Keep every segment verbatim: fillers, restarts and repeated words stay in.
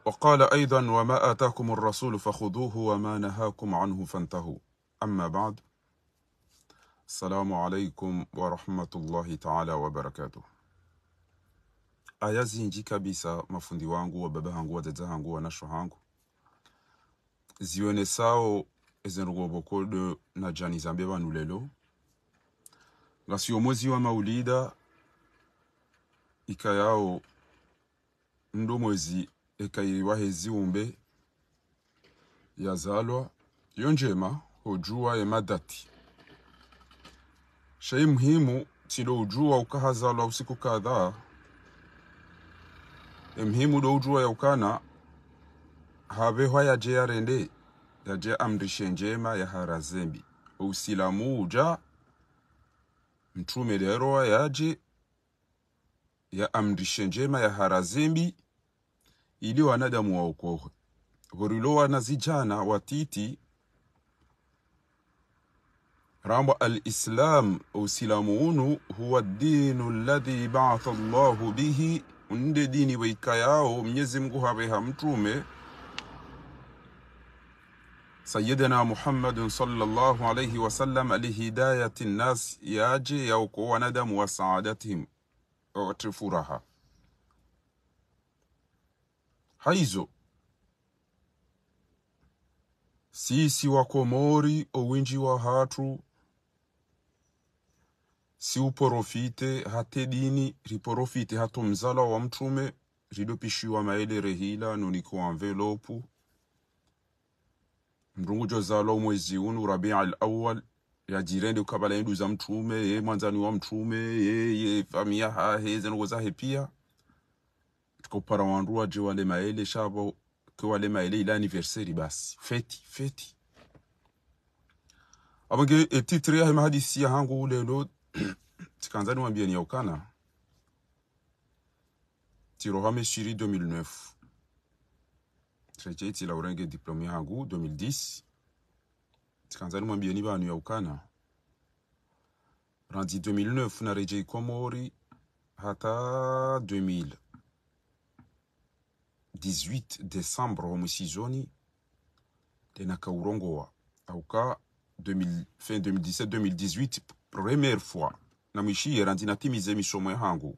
وقال أيضا: وما آتاكم الرسول فخذوه وما نهاكم عنه فانتهوا. أما بعد. السلام عليكم ورحمة الله تعالى وبركاته. Aya zindji kabisa, mafundi wangu, wababa hangu, wadzadze hangu, wanasho hangu, zionesao eze ndrongoo pvoko ndo nadja nizambe pvanu leo. Ngasi omwezi wa maulida, ikayao ndo mwezi eka yili wahe ziumbe yazalwa, yo ndjema hudjua ye madati. Sha ye muhimu tsi ndo udjua uka hazalwa usiku kadha. Ye muhimu ndo udjua ya ukana hapvehwa yadje yarende, yadje amrishe ndjema, yaharaze mbi. Usilamu udja, mtrume ndo yarowa yadje yaamrishe ndjema, yaharaze mbi, ili wanadamu waokohwe. Pvo rilo wanazidjana watiti, rambwa الإسلام, usilamu unu, هو الدين الذي بعث الله به, nde dini pvo ikayao Mnyezi Mngu hapveha mtrume, سيدنا محمد صلى الله عليه وسلم، لهداية الناس, yadje yaokoe wanadamu, وسعادتهم, watre furaha. Haizo, sisi wa Komori, owindji wahatru, si uprofite hata ye dini, riprofite hata omzalwa wa mtrume, ridopishiwa maele rehila, noniko enveloppe. Mndru ngudjo zalwa omwezi unu, Rabiul Awwal, yadjirende ukabala ye nduza mtrume, ye mwandzani wa mtrume, ye, ye famiyi yahahe, ze ndrongoo zahe pia. Tsikopara wandru wadje wale maele, sha pvo ke wale maele ila anniversaire basi. Feti, feti. Apvo nge e titre yahe mahadisi yahangu leo, tsikandza nimwambiyeni ya ukana tsiroha Misiri deux mille neuf. Tredje tsi la urenge diplôme yahangu deux mille dix. Tsikandza nimwambiyeni pvanu ya ukana randzi deux mille neuf naredjei Komori hata deux mille dix-huit décembre, ho mwisoni, nde nakaurongoa. Auka deux mille, fin deux mille dix-sept, deux mille dix-huit, première fois namwishiye randzi natimize misomo yahangu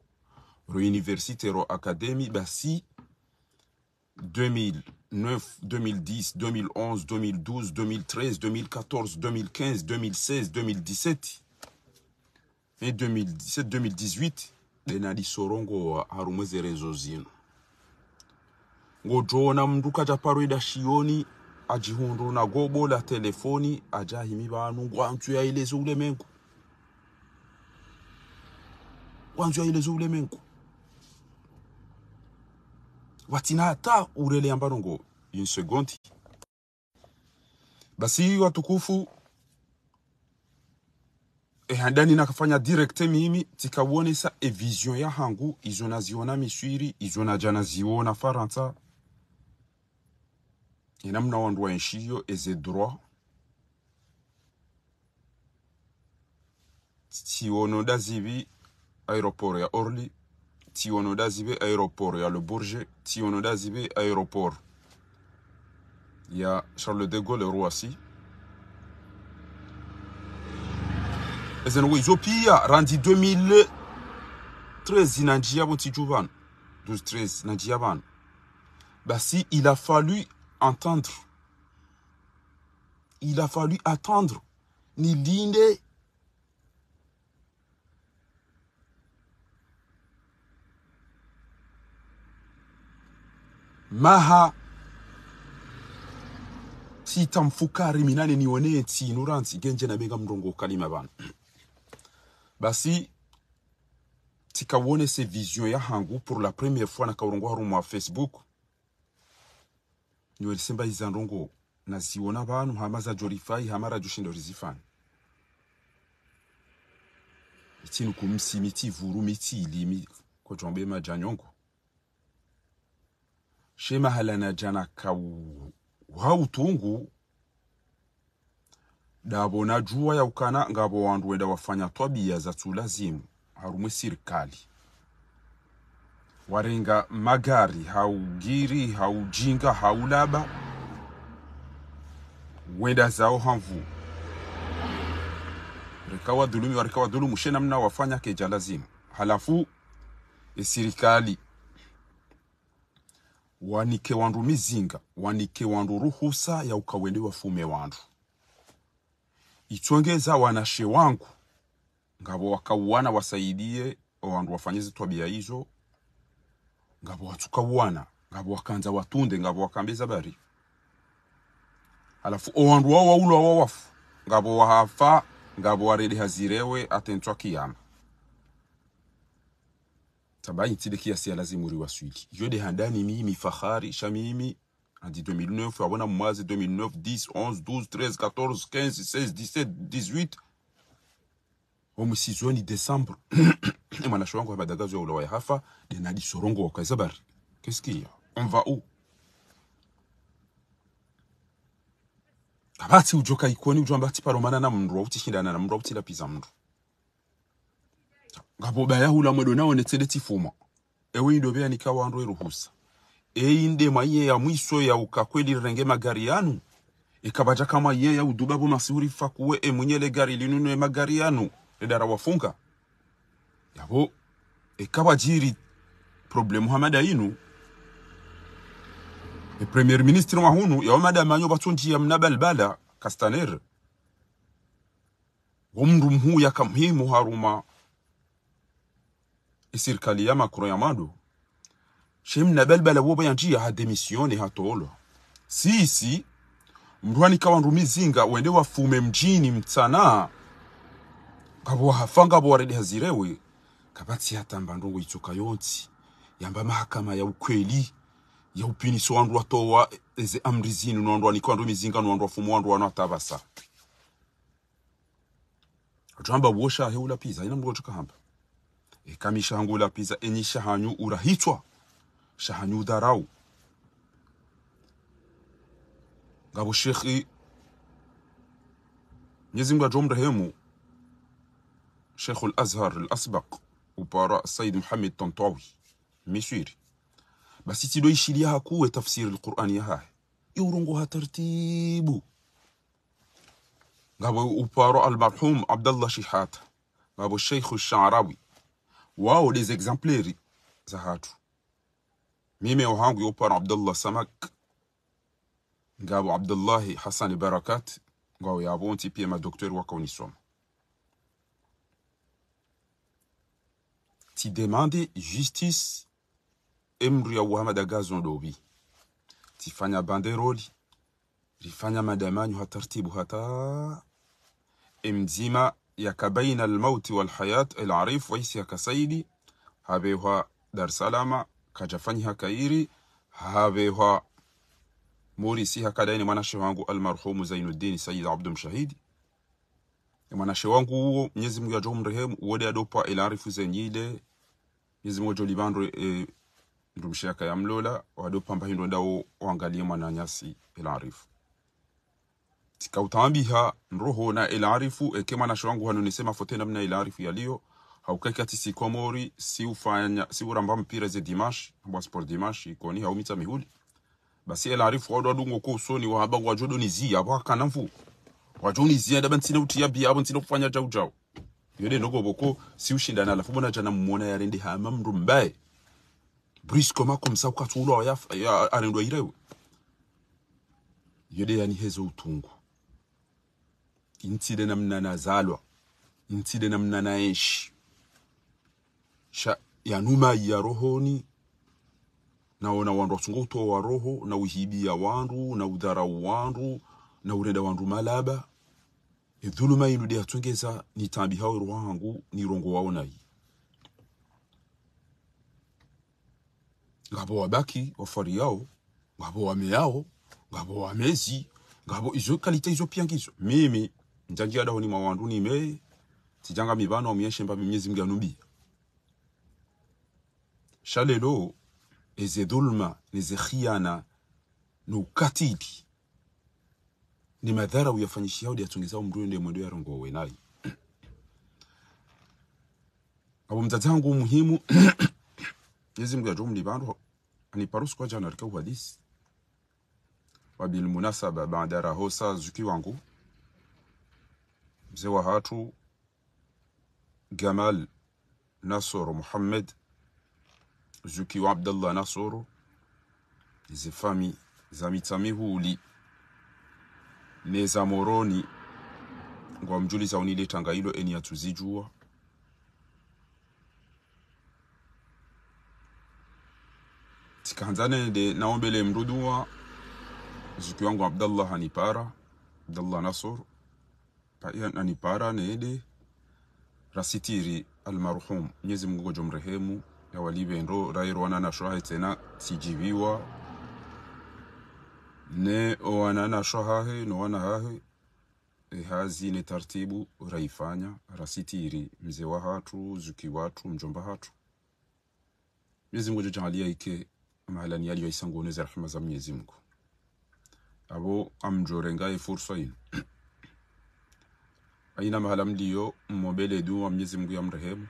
ro université, ro académie, basi deux mille neuf, deux mille dix, deux mille onze, deux mille douze, deux mille treize, deux mille quatorze, deux mille quinze, deux mille seize, deux mille dix-sept, et deux mille dix-sept, deux mille dix-huit, nde nadisorongoa harumwa ze réseaux zinu. Ngodjoona mndru kadja paro ida shioni, adjihundru na gobo la telefoni, adja himi pvanu, ngwandzo yaeleze ulemengu. Ngwandzo yaeleze ulemengu. Watsina hata urele yamba ndrongoo, une seconde. Basi watukufu, e handani nakafanya direct mimi, tsikaonesa e vision yahangu, izo naziona Misiri, izo nadja naziona Farantsa. E namna wandru waenshiyo, eze droit. Tsiono ndazipvi aéroport ya Orly, tsiono ndazipvi aéroport ya Le Bourget, tsiono ndazipvi aéroport ya Charles de Gaulle Roissy. Eze ndrongoo izo pia randzi deux mille treize nandjiya pvo ntsidju pvanu. Douze treize nandjiya pvanu. Basi, il a fallu attendre. Il a fallu attendre. Nilinde maha sita mfukare minane nione ntsi inu randzi ngendje nambe ngamrongoo kalima pvanu. Basi, tsikaonesa e vision yahangu pour la première fois nakaurongoa harumwa Facebook. Niwelise mba iza ndrongoo naziona pvanu, hama zadjorifayi, hama radjoshinda rizifanye. Mitsi nuku msi, mitsi pvuru, mitsi ilimi, kwadjwambe madjanyongo. She mahala nadja nakauha utungu, ndapvo nadjua ya ukana ngapvo wandru wenda wafanya twabiya zatsulazimu harumwa e sirikali. Warenga magari, hau giri, hau djinga, hau laba. Wenda zao ha nvu. Reka wadhulumu, wareka wadhulumu, she namna wafanya kaidja lazimu. Halafu, e sirikali, wanike wandru mizinga, wanike wandru ruhusa ya uka wende wafume wandru. Itsongeza wanashe wangu, ngapvo wakauwana wasaidie, o wandru wafanye ze twabia izo, ngapvo watsukauwana, ngapvo wakandza watunde, ngapvo wakambeza bari. Halafu o wandru wao waulwa wao wafu, ngapvo wahafa, ngapvo warende hazirewe, hata ntswa kiyama. Tabahi ntsi nde kiasi ya lazimu riwaswili. Iyo nde handani mimi fahari, sha mimi, handi deux mille neuf, abona mwazi deux mille neuf, dix, onze, douze, treize, quatorze, quinze, seize, dix-sept, dix-huit. Omwezi zoni décembre. E mwanashe wangu Hamada Gazo yaulwa yahafa, nde nadi sorongo wakaza bari. Qu'est-ce qu'il y a ? On va où ? Kapvatsi udjoka Ikoni udjo amba tsi paro mana na mndru, au tsi shindana na mndru, au tsi lapviza mndru. Ngapvo baya hula mwendo nawo netsende tsifuma. Ewe indo pveya nika wandru eruhusa. Eyi nde mwaye ya mwiso ya uka kweli rirenge magari yanu. Eka pvadjaka mwaye ya uduba pvo masihu rifa kuwe e mwinyi le gari linu ne magari yanu. Rende rawafunga. Yapvo, eka pvwadjiri problème hama nda inu. E premier ministre wa hunu, ya Hamada Manyo pvatsondji ya mna balbala, Castaner. Wo mndru mhuu yaka muhimu harumwa e sirikali ya Macron ya mwando. She mna balbala wo pvo yandjiya ha démissionner hatolwa. Sisi, mndru wanika wandru mizinga, wende wafume mdjini mtsana. Ngapvo wahafa ngapvo warende hazirewe. Kapvatsi hata mba ndrongo itsoka yontsi. Yamba mahakama ya ukweli. Ya upviniso wandru watowa eze amri zinu, no wandru wanika wandru mizinga, no wandru wafumu wandru wanu hata pvasa. Utsu amba wo shahe ulapviza, ina mndru udjoka hamba. Eka mi shahangu ulapviza, enyi shahanyu urahitswa. Shahanyu udharau. Ngapvo Sheikh, Mwenyezi Mungu yadjo mrehemu, Sheikhul Azhar al-Asbaq, uparwa Said Muhammad Tantawi, Miswiri. Basi tsindo ishiliya hakuwe tafsiri al-Qur'an yahahe. Yo urongowa ha tartibu. Ngapvo uparwa al-marhum Abdallah Shihata. Ngapvo Sheikh Sharawi. Wao nde ze exemplaires zahatru. Mimi wahangu yo uparwa Abdallah Samak. Ngapvo Abdullahi Hassan Barakat. Ngwao yapvo ntsi piya ma docteurs waka unisoma. Tsi demande justice, e mndru yauwa Hamada Gazo ndopvi. Tsifanya banderole, rifanya madamanyo ha tartibu hata e mdzima yaka baina al-mauti wal-hayat, El Arif Waisi haka Saidi, hapvehwa Dar es Salaam, kadjafanyiha kayiri, hapvehwa Morisi haka daini mwanashe wangu al-marhumu Zainuddin Said Abdu Mshahidi. E mwanashe wangu uwo, Mwenyezi Mungu yadjo mrehemu, uwo nde yadopva El Arif zenyile, Mwenyezi Mungu yadjo lipva ndro, e, ndrumshe yaka yamlola, wadopva mba hindru ndawo wangaliye mwananyasi El Arif. Tsika utambiha ndroho na El Arif, eke mwanashe wangu hanonese mafoto namna El Arif yaliyo, hauka ikati si Komori, si ufanya, si uramba mpira ze dimanche, hambwa sport dimanche, Ikoni, hau Mitsamihuli. Basi El Arif wandru wadungo ko usoni wahamba ngwadjo ndo niziya, apvo hakana nvu. Wadjo niziya ndapvo ntsina utiya biya, apvo ntsina ufanya djau djau. Yo nde ndrongo pvoko, si ushindana halafu pvo nadja namwona yarende hama mndru mbaye. Brusquement comme ça ukatsu ulwa ya, ya, arendwa irewe. Yo nde yaniheza utungu. Intsi nde namna nazalwa. Intsi nde namna naenshi. Sha yanu mayi ya rohoni, naona wandru watsungo utowa roho, na uhibiya wandru, na udharau wandru, na urenda wandru malaba. E dhuluma inu nde yatsongeza nitambihawo roho hangu, nirongowao nayi. Ngapvo wabaki, wafariyao, ngapvo wameyao, ngapvo wamezi, ngapvo izo kalite izo piya ngizo. Mimi, ndjandjiya dahoni mwa wandru nimeye, tsidjanga mi pvanu wa muyeshe mba Mwenyezi Mungu yanumbiya. Sha leo, eze dhuluma, neze khiyana, no ukatili, ne madhara uyafanyishiyao nde yatsongeza omndru nde mwendo yarongowe nayi. Apvo mdzadze hangu muhimu, Mnyezi Mngu yadjo mlipva ndro, anipara usiku wa djana rika uhadisi. Wa bil munasaba, baada rahosa zuki wangu, mze wahatru, Gamal Nasoro Muhammad, zuki wa Abdallah Nasoro, ze fami za Mitsamihuli, ne za Moroni, ngwamdjuliza unile tanga ilo eni yatsuzidjuwa. Tsikahandza nende naombele mdru dua, zuki wangu Abdallah hanipara, Abdallah Nasoro, pia hanipara nende rasitiri almarhum, Mnyezi Mngu ngodjo mrehemu, yawalipve ndro, rairo wananyasho wahe tsena tsidjiviwa, ne owananyasho wahahe, no wana hahe, ehazi ne tartibu raifanya, rasitiri mze wahatru, zuki watru, mdjomba hatru. Mnyezi Mngu ngudjo djaaliya ike mahalani yaliyo isa ngone ze rahma za Mnyezi Mngu. Apvo ngamdjo renga ye fursa inu. Haina mahala mliyo, mmombele dua Mnyezi Mngu yamrehemu.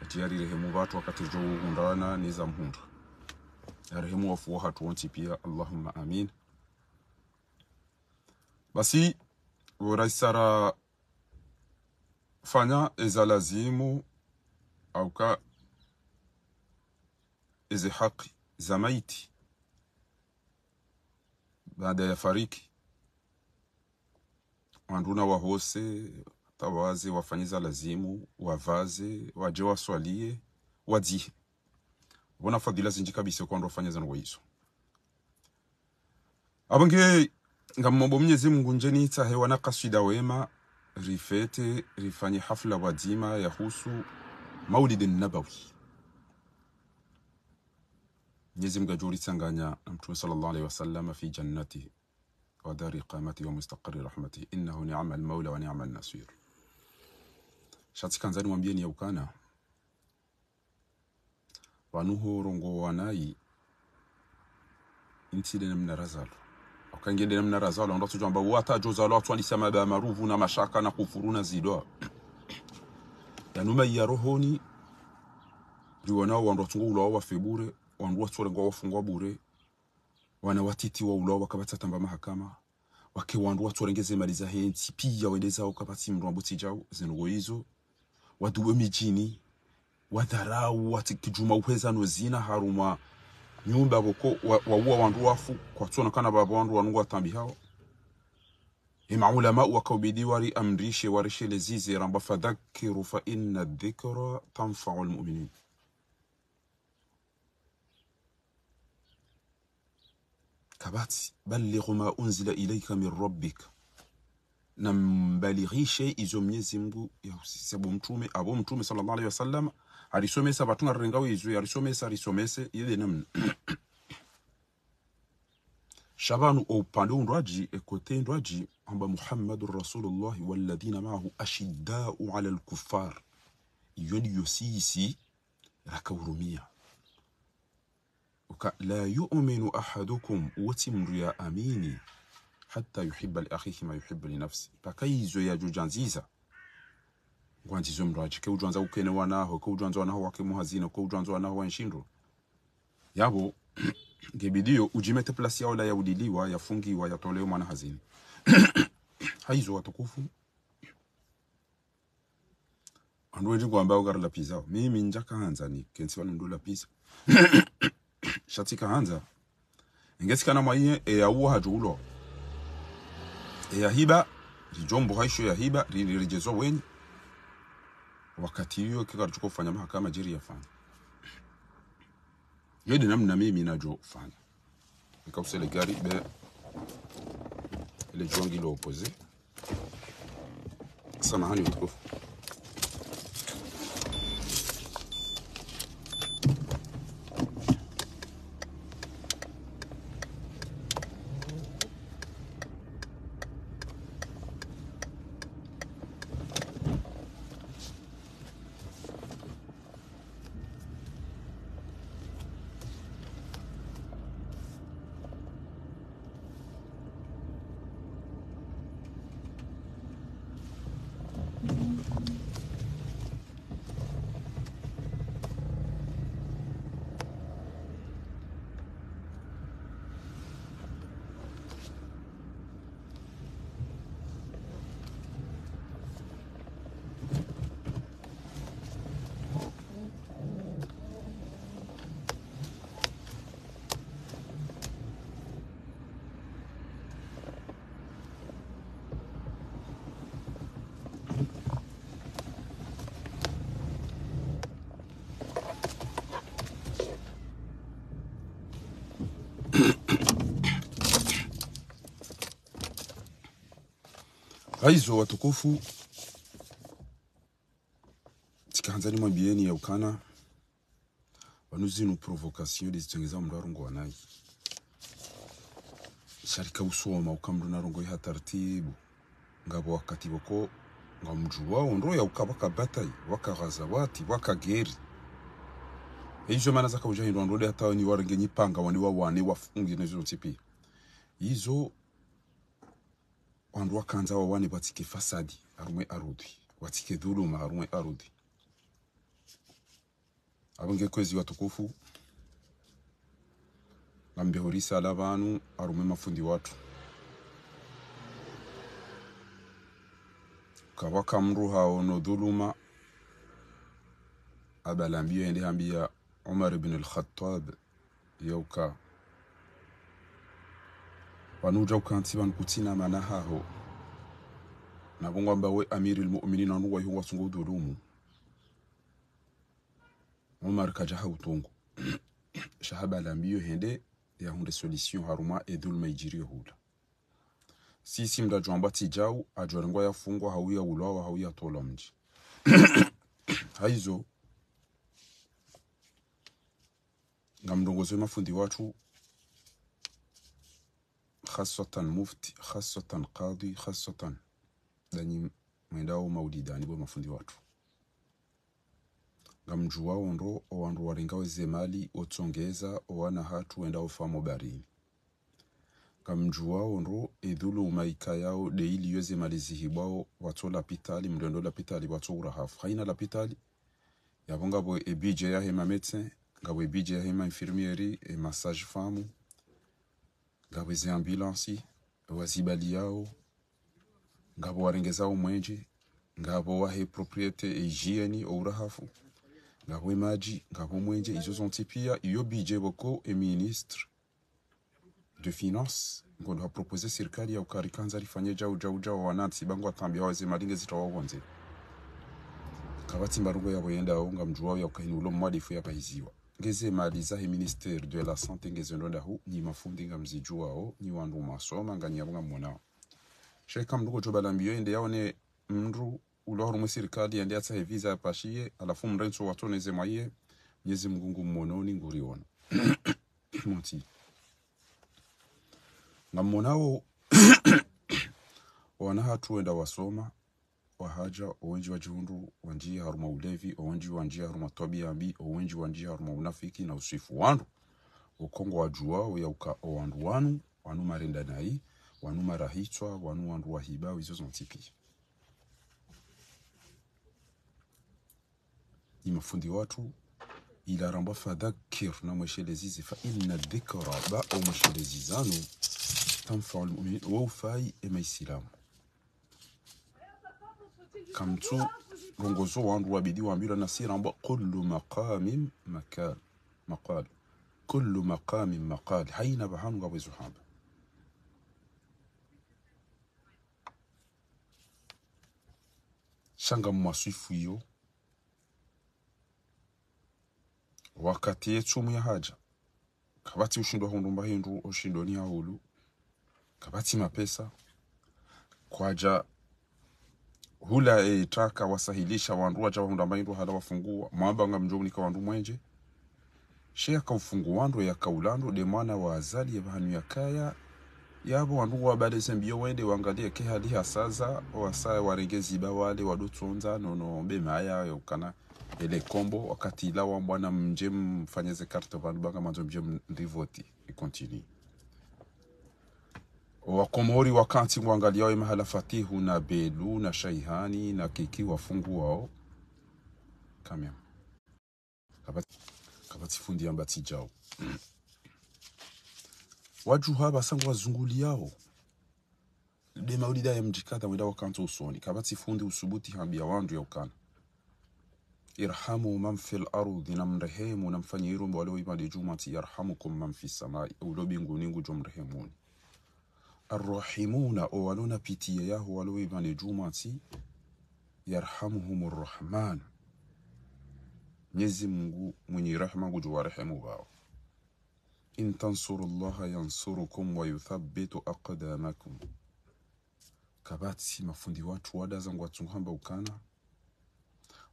Ati yarirehemu pvatsu wakati ridjo uhundrana ne za mhundra. Yarehemu wafu wahatru wontsi pia, Allahumma amin. Basi, pvo raisa rafanya eza lazimu, hauka eze haki za maiti, baada ya fariki, wandru na wahose, hata waze wafanye za lazimu, wapvaze, wadje waswaliye, wadzihe. Pvona fadhila zindji kabisa kwa wandru wafanya zanu wa izo. Apvo nge, ngammombo Mnyezi Mngu ndje nitsahe wana kaswida wema, rifete, rifanye hafla pvwadzima yahusu Maulid Nabawi. Mnyezi Mngu ngudjo ritsanganya na Mtrume swallallahu alayhi wa sallam fi jannatihi wa dari iqamatihi wa mustaqarri rahmatihi, innahu ni'mal mawla wa ni'man nasir. Sha tsikahandza nimwambiyeni ya ukana, pvanu ho urongowa nayi, ntsi nde namna razalwa. Hauka nge nde namna razalwa, wandru watsudjo amba, watsadjo zalwa, watsuandisa mabaya maruvu na mashaka na kufuru na zidwa. Yanu mayi ya rohoni, riwonao wandru watsungo ulwawa wafe bure, wandru watsorengwa wafungwa bure, wana watiti waulwawa kapvatsi tamba mahakama, wake wandru watsorenge ze mali zahe ntsi, pia wende zawo kapvatsi mndru wambo tsi djawo, zinu ngo izo. Waduwe midjini, wadharau, watsikidjuma uheza no zina harumwa nyumba pvoko, wa, wauwa wandru wafu, kwatsonekana pvapvo wandru wanu ngwatambihao. Ema ulama wakaubidi wariamrishe, warishelezeze, ramba fadhakkir fa inna dhikra tanfa'ul mu'minin. Kapvatsi, balligh ma unzila ilayka min rabbik. Nambalighishe izo Mnyezi Mngu yahusisa bo mtrume, apvo mtrume swallallahu alayhi wa sallam, harisomesa pvatsu ngarirengao izo, harisomesa, harisomese, yele namna. Sha pvanu o upande undrwadji, e côté ndrwadji, amba Muhammadur Rasulullah walladhina ma'ahu ashidda'u 'alal kuffar. Iyo ndiyo sisi, rakaurumia. Uka, la yu'minu ahadukum, wotsi mndru ya amini, hatta yuhibba li akhihi ma yuhibbu li nafsi. Mpaka izo yadjo djandziza ngwandzizo mndru adji. Ke udjwandza ukene wanaho, ke udjwandza wanaho wake muhazina, ke udjwandza wanaho wa nshindo. Yapvo, ngebidiyo, udjimete place ya ola ya uliliwa, ya fungiwa, ya tolewa mwana hazini. Haizo watukufu. Wandru wendji ngwambao ngari lapvizao. Mimi ndjakahandza nikentsi pvanu ndo lapviza. Sha tsikahandza. Nge tsikana mwaye, e ya uwa hadjo ulwa. E ya hiba, ridjombo haisho ya hiba, ri, ri, ridjezo wenyi. Wakati iyo keka ridjo ufanya mahakama djeri yafanya. Iyo nde namna mimi nadjo fanya. Eka usele gari, be, ele djongi lo opposé. Samahani, watukufu. Hayizo watukufu, tsikahandza nimwambiyeni ya ukana, pvanu zinu provocation ndezitsongeza mndru arongowa nayi. Sha rika usoma uka mndru narongowe ha taratibu. Ngapvo wakati pvoko ngamdjuwao ndro ya uka pvwaka bataille, pvwaka ghazawati, pvwaka guerre. Eyizo mana zaka udja hindru wandru wende hata wani warenge nyipanga wani wawane wafunge nezo zontsi piya. Izo wandru wakandza wawane pvatsike fasadi harumwa ye arudhi, pvatsike dhuluma harumwa ye arudhi. Apvo nge kwezi watukufu, ngambeho risala pvanu harumwa ye mafundi watru. Kapvwaka mndru haono dhuluma, abala mbiyo yende hambiya Umar ibn al-Khattab, ya uka pvanu udja ukantsi pvanu kutsina mana haho. Na pvo ngwamba we Amiril Mu'minin, wandru wayiho ngwatsungo udhulumu. Umar kadja ha utungu. Sha habala mbiyo hende yahundre solution harumwa ye dhuluma yidjiriyo hula. Sisi mndru adjo amba tsi djau, adjo rengwa yafungwa, hau yaulwawa, hau yatolwa mdji. Hayizo, ngamrongozo ye mafundi watru, khaswatan mufti, khaswatan kadhi, khaswatan danyi mwendao maulidani bo mafundi watru. Ngamdjuwao ndro owandru warenga weze mali, wotsongeza owana hatru wendao famo barini. Ngamdjuwao ndro ye dhuluma yikayao nde yiliyo ze mali zihibwao, pvwatso lapitali, mndru yende lapitali pvwatso urahafu. Hayina lapitali, yapvo ngapvo ye budget yahe ma médecin, ngapvo ye budget yahe ma infirmière, ye ma sage-femme, ngapvo ze ambulance, wazibaliyao, ngapvo warengezao mwenje, ngapvo wahe propriété ye hygiène, o urahafu, ngapvo ye madji, ngapvo mwenje, izo zontsi piya, iyo budget pvoko ye ministre de finance ngondo ha proposer sirikali ya uka rikandza rifanye djau, djau, djau, wanantsi pvangu watambiya waze mali ngezitolwao pvondze. Kapvatsi mbarongo yapvo yendao, ngamdjuwao ya uka hinu ulo mwadifu yapvahiziwa. Ngeze mali zahe ministère de la santé ngeze ndo ndahu, nyi mafundi ngamzidjuwao, nyi wandru mwasoma, nganyi yapvo ngamonao. Sha yeka mndru kodjo bala mbiyo yende yaone mndru ulo harumwa ye sirikali yende yatsahe visa yapashiye, halafu mrentso watsoneze mwaye, Mnyezi Mungu ngumononi, nguriona. Monti. Ngamonao, owana hatru wenda wasoma, wahadja, owendji wadjihundru wandjiya harumwa ulevi, owendji wandjiya harumwa twabiya mbi, owendji wandjiya harumwa unafiki na uswifu wandru. Okongo wadjuwao ya uka owandru wanu, wanu marenda nayi, wanu marahitswa, wanu wandru wahiba, izo zontsi piya. Nyi mafundi watru, ila rambwa fadhakkir, na mweshelezi ze, fa inna dhikra, ba o mweshelezi zanu, tanfa'ul mu'minin, wo ufayi ye maisilamu. Kamtsu rongozo wandru wabidi wambilwa nasi rambwa kullu maqamin maqal, maqal. Kullu maqamin maqal. Hayina pvahanu ngapvo ezo hamba. Sha ngamwaswifu iyo. Wakati ye tsumu yahadja, kapvatsi ushindwa hundru mba hindru, ushindwa ni hahulu. Kapvatsi mapesa. Kwadja hula ye taka wasahilisha wandru wadja wahundra mba hindru hala wafunguwa. Mwamba ngamdjo unika wandru mwenje. She yaka ufunguwa ndro yaka ula ndro nde mwana wa Azali ye pvahanu yakaya. Yapvo wandru ngwabale ze mbiyo wende wangaliye ke hali hasaza, owasaya warenge ziba wale wadotsondza, nono mbe maya ya ukana ele kombo, wakati ila wambwa namdje mfanye ze carte pvanu ba ngamandzo mdje mrivoti, i continue. Owakomori wakantsi ngwangaliyao ye mahala Fatihu na Belu na Shaihani na Kiki wafunguwao. Kamwe. Kapvatsi, kapvatsi fundi yamba tsi djau. Wadjuha pvasa ngwazunguliyao. Nde maulida ya mdjikadha wenda wakantsi usoni. Kapvatsi fundi usubuti hambiya wandru ya ukana: ارحموا من في الأرض, namrehemu, namfanye irumbi walo ipvandre djumwa ntsi, يرحمكم من في السماء, ulo mbinguni ngudjo mrehemuni. الراحمون, owalo na pitiye yaho walo ipvandre djumwa ntsi, يرحمهم الرحمن. Mnyezi Mungu mwinyi rehema ngudjo warehemu pvao. إن تنصروا الله ينصركم ويثبت أقدامكم. Kapvatsi mafundi watru wadaza ngwatsungu hamba ukana,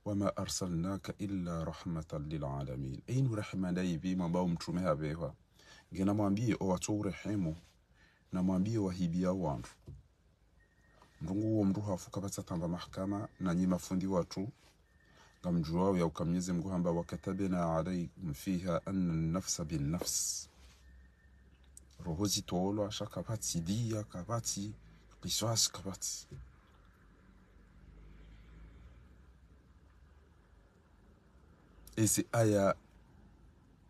وما أرسلناك إلا رحمة للعالمين. Inu rehema ndayipvi mwambao mtrume hapvehwa? Ngena mwambiye owatso urehemu, na mwambiye wahibiyao wandru. Mndru nguwo mndru hafu kapvatsi atamba mahakama, na nyi mafundi watru, ngamdjuwao ya uka Mnyezi Mngu hamba, وكتبنا عليهم فيها أن النفس بالنفس. Roho zitolwa, sha kapvatsi diya, kapvatsi kiswasi, kapvatsi. Ezi aya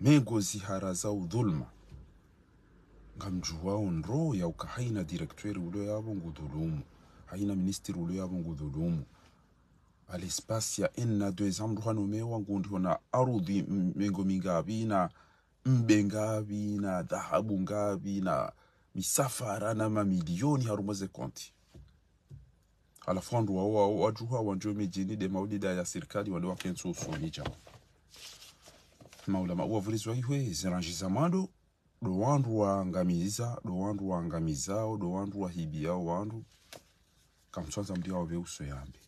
mengo zihara za udhuluma. Ngamdjuwao ndro ya uka haina directeur ulo yapvo ngudhulumu. Haina ministre ulo yapvo ngudhulumu. À l'espace ya un à deux ans mndru hanomewa ngundi hona arudhi m-, mengo mingapvi na mbe ngapvi na dhahabu ngapvi na misafara na mamiliyoni harumwa ze konti. Halafu wandru wao, wao wadjuha wandjo midjini de maulida ya sirikali wande wakentsi usoni djao. Maulama uwavulizwa ihwe, zirandji za mwando, do wandru wangamiza, do wandru wangamizao, do wandru wahibiyao wandru. Kamtswandza mndru yaopve uso yambe.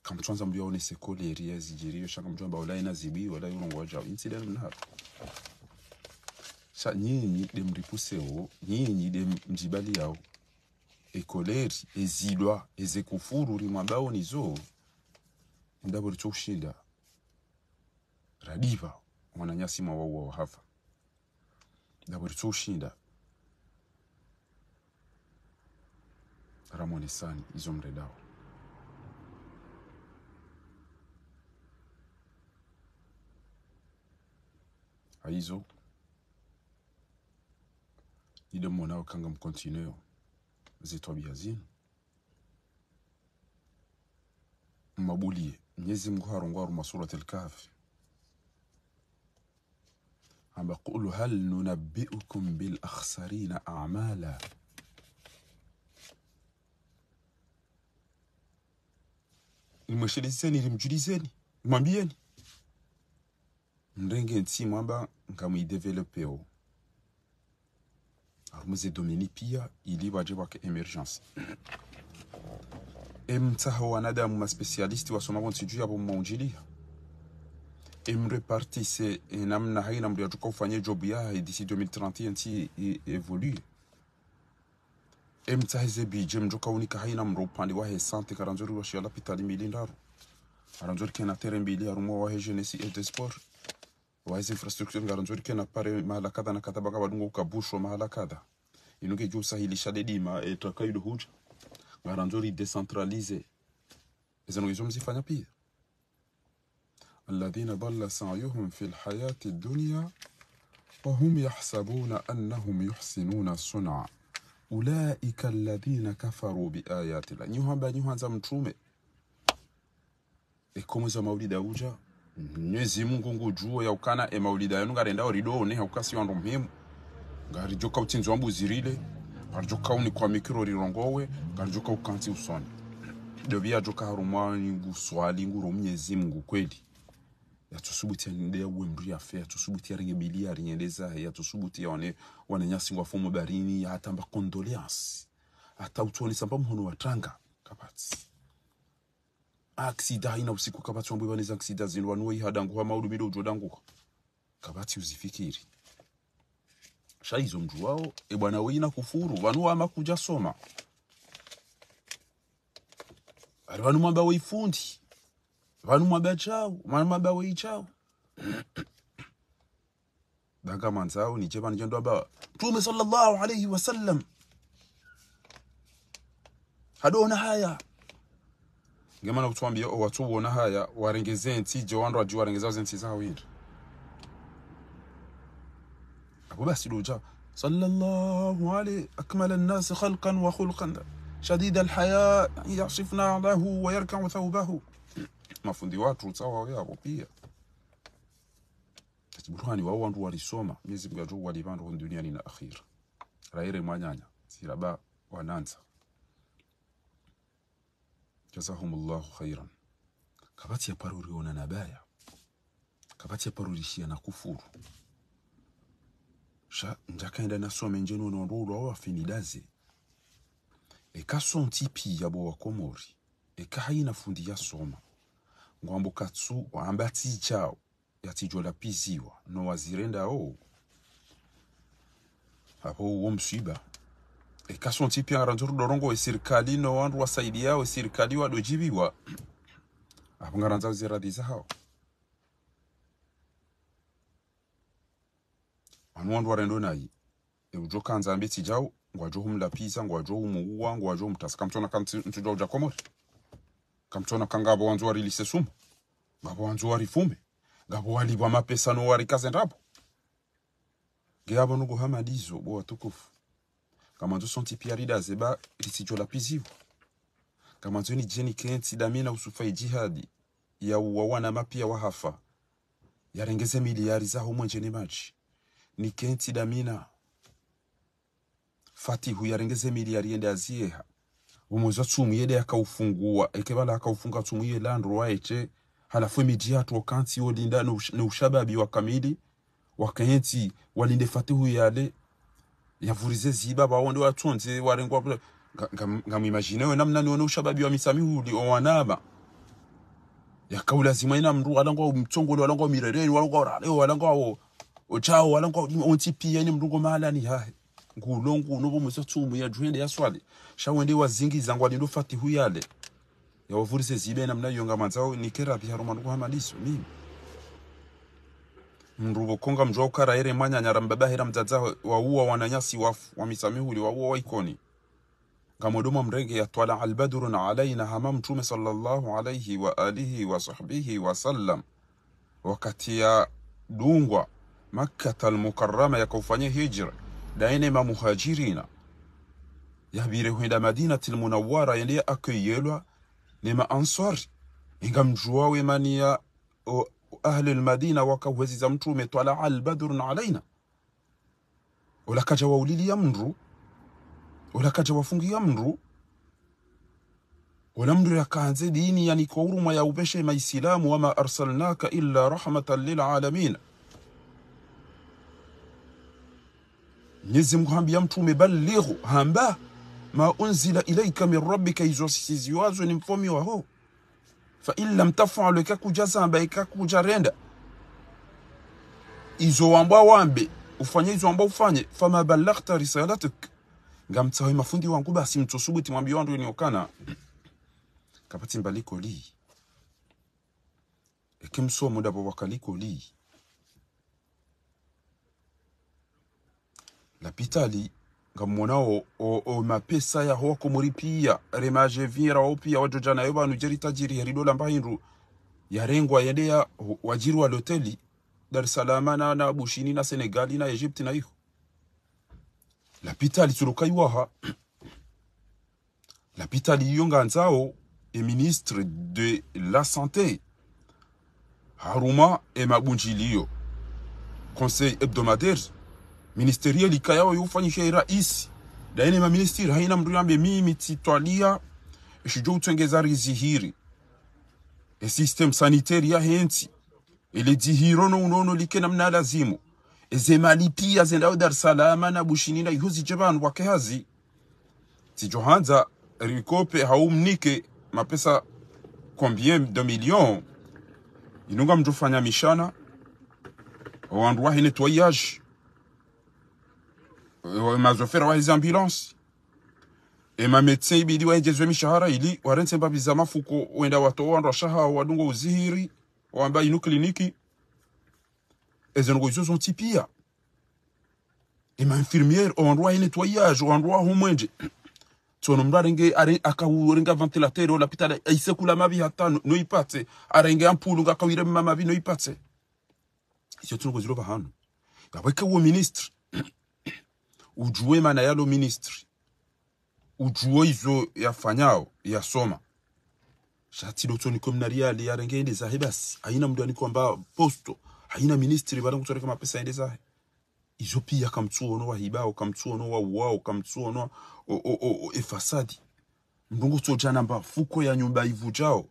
Kamtswandza mndru yaonese koleri ya zidjiriyo, sha ngamdjo amba ola ina zibi, ola yurongowa djao. Incident mnaro. Sha nyinyi de mripuseo, nyinyi de mdjibaliyao. E koleri, e zilwa, eze kufuru rimwambao nizo. Ndapvo ritso ushinda. Radipva, mwananyasi mwawauwa wahafa. Ndapvo ritso ushinda. Ramonesani, izo mrendao. Haizo, nyi de mwonao ka ngamcontinueo ze twabiya zinu. Mmabuliye, Mnyezi Mngu harongoa harumwa Suratul Kahfi. Hamba, قل هل ننبئكم بالأخسرين أعمالا. Nimweshelezeni, nimdjulizeni, nimwambiyeni. Mrenge ntsi mwamba ngamwidéveloppéo harumwa ze domaine piya ili pvadje pvwake émergence. Emtsaho wanadamu ma spécialiste wasoma pvontsi dju yapvo mmaundjiliya. Emrépartisse enamna haina mndru yadjoka ufanye job yahe d'ici deux mille trente yentsi i évolué. Emtsahe ze budget mdjoka unika haina mndru upande wahe santé, ngarandzo riwashiya lapitali mbili ndraru. Ngarandzo rikena terrain mbili harumwa wahe jeunesse et des sports. Wahe ze infrastructure ngarandzo rikena pare mahala kadha na kadha, baka pvadungo ukabushwa mahala kadha. Inu ngedjo usahilisha de dima, e, twakaido hudja. Ngarandzo ridécentralisé. Eza no izo mzifanya piya. الذين ضل سعيهم في الحياة الدنيا وهم يحسبون أنهم يحسنون صنعا أولئك الذين كفروا بآيات الله. Nyi hamba, nyi handza mtrume. Eka mwezi wa maulida udja, Mnyezi Mngu ngudjuo ya ukana e maulida yanu ngarendao ridone, ha uka si wandru muhimu. Ngaridjoka utsindzwa mbuzi rile, ngaridjoka unikwa mikro rirongowe, ngaridjoka ukantsi usoni. Dopvi yadjoka harumwa nguswali nguro Mnyezi Mngu kweli. Yatsusubuti yende yauwe mndru yafe, yatsusubuti yarenge biliyari yende zahe, yatsusubuti yaone wananyasi ngwafo mbaharini, yahatamba condoléances. Hata utsuonesa mba mhono watranga, kapvatsi. Accident haina usiku kapvatsi wambwe pvanu eza accident zinu pvanu weyi hadanguha maudu mido udjo danguha. Kapvatsi uzifikiri. Sha izo mdjuwao, e bwana weyi na kufuru, pvanu wama kudja soma. Ari pvanu mwamba weyi fundi. Pvanu mwamba djau, pvanu mwamba weyi djau. Danga mandzao nidje pvanu djendo amba Mtrume swallallahu alayhi wa sallam hadona haya. Ngemana kutwambiya owatsu wona haya warenge ze ntsi, dje wandru wadji warenge zao ze ntsi zawo hindri. Apvo basi dodja, صلى الله عليه أكمل الناس خلقا وخلقا شديد الحياء يعصف نعله ويركع ثوبه. Mafundi watru utsawa wawe apvo piya. Kati Burhani wao wandru warisoma, Mnyezi Mngu yadjo walipva ndro duniani na akhira. Rayire mwananya, siraba wanantsa. جزاهم الله خيرا. Kapvatsi ya paro riona na baya. Kapvatsi ya paro rishiya na kufuru. Sha, ndjakaenda nasome ndjeno no ndo ulwa wa fini daze. Eka sontsi piya bo wa Komori, eka hayina fundi yasoma, ngwambo katsu, wamba tsi djao, yatsidjo lapiziwa, no wazirenda o. Apvo uwo mswiba. Eka sontsi piya ngarandzo rudorongo we sirikali no wandru wasaidiyao we sirikali wadodjibiwa. Apvo ngarandzo ziradhi zahao. Wanu wandru warendo nayi. E udjo kandza ambe tsi djao, ngwadjo humlapiza, ngwadjo humuuwa, ngwadjo humtasa. Kamtsona kamtsi, ntsu djao dja Komori. Kamtsona ka ngapvo wandzo warilise sumu. Ngapvo wandzo warifume. Ngapvo walipvwa mapesa no warikaze ndrabo. Nge apvo nungu hama ndizo, bo watukufu. Ngamandzo sontsi piya ridaze ba ritsidjo lapiziwa. Ngamandzo nidje nikentsi damina usufa idjihadi. Ya uwa wana mapiya wahafa. Yarenge ze miliyari zaho mwenje ne madji. Nikentsi damina. Fatihu yarenge ze miliyari yende aziyeha. Umwezi wa tsumu yende yakaufunguwa. Eke pvala yakaufunga tsumu ye landro waeshe. Halafu emidji yatru wakantsi yolinda no ush-, no ushababi wa kamili. Wakentsi walinde fatihu yale. Yavurize ziba pvao nde watsondze warengwa pvula. Nga, nga, ngamwimajineyo namna ni wone ushababi wa Mitsamihuli, o wanama. Yakaulazima ina mndru, walangwa mtsongole, walangwa mirereni, walangwa orale, walangwa o, o djao, walangwa o, ontsi piya ine mndru ngo mahalani hahe. Ngulo ngu, no pvo mwezi wa tsumu yadjuhende yaswali. Sha wende wazingiza ngwalindo fatihu yale. Yawavurize ziba namna yo ngamandzao, nike radhi harumwa nungu hama ndizo, mimi. Mndru pvo konga mdjuwa ukara ere mwananya ra mbaba hera mdzadze wauwa wananyasi wafu, wa Mitsamihuli wauwa wa Ikoni. Ngamwodo mwa mrenge ya طلع بدر علينا hama Mtrume صلى الله عليه وآله وصحبه وسلم. Wakati yadungwa Makkata al-Mukarrama yakaufanya hijra, daye ne mamuhajirina. Yapvire hwenda Madinatil Munawwara yende ya accueillelwa ne ma Answari. Inga mdjuwa we mani ya o, o Ahlil Madina wakauhwezi za Mtrume, طلع بدر علينا. Ola kadja wauliliya mndru. Ola kadja wafungiya mndru. Ola mndru yakandze dini yanikwa urumwa ya upveshe maisilamu, وما أرسلناك إلا رحمة للعالمين. Mnyezi Mngu hambiya Mtrume, بلغ, hamba, ما أنزل إليك من ربك, izo sisiziwazo ni mfomi waho. فإن لم تفعل, eka kudja zamba, eka kudja renda izo wambwa wambe, ufanye izo wambwa ufanye, فما بلغت رسالته. Ngamtsaho mafundi wangu basi mtsosubuti mwambiye wandru ni okana. Kapvatsi mba likoli. Eke msomo ndapvo waka likoli. Lapitali, ngamwonao, o, o mapesa yaho wa Komori piya, re majeviera wao piya, wadjo djana yo pvanu djeri tajiri, heri dola mba hindru, yarengwa yende ya, wadjiri wa loteli, Dar es Salaam na, na Bushini na Senegali na Egypte na iho. Lapitali tsuloka iwaha. Lapitali iyo ngandzao e ministre de la santé. Harumwa e mabundjiliyo. Conseil hebdomadaire. Ministériel ikayao yo ufanyisha e raisi. Daye ne maministri hayina mndru yambe mimi tsitwaliya. Eshidjo utsengeza rizihiri. E système sanitaire yahe ntsi. Ele dzihiro no unono like namna lazimu. Eze mali piya zendao Dar es Salaam na Bushini na iho zidje pvanu pvwake hazi. Tsidjo handza rikope hau mnike mapesa combien de millions. Inu ngamdjo fanya mishana. Owandru wahe nettoyage. Owe mazofera wahe zi ambulance. E ma médecin ibidi waendjezwe mishahara ili warentse mbapvi za mafuko wenda watowa wandru washaha wadungo uzihiri. Wamba inu kliniki. Eze ndrongoo izo zontsi piya. E ma infirmière, owandru wahe nettoyage, owandru waho mwenje. Tsono mndru arenge, are-, akaurenga ventilateur, o lapitali, aisekula mapvi hata no, no ipatse. Arenge ampulu ngakawire mma mapvi no ipatse. Izo tsi ndrongoo zilo pvahanu. Ngapvo eka uwo ministre. Udjuwe mana yalo ministre. Udjuwo izo yafanyao, yasoma. Sha tsi ndo tsonikwa mna riali yarenge yende zahe basi. Hayina mndru yanikwamba posto. Hayina ministri pvala ngutsoreka mapesa yende zahe. Izo piya kamtsuono wahibao, kamtsuono wauwao, kamtsuono o, o, o, o, efasadi. Mndru ngutsodja namba fuko ya nyumba ivudjao.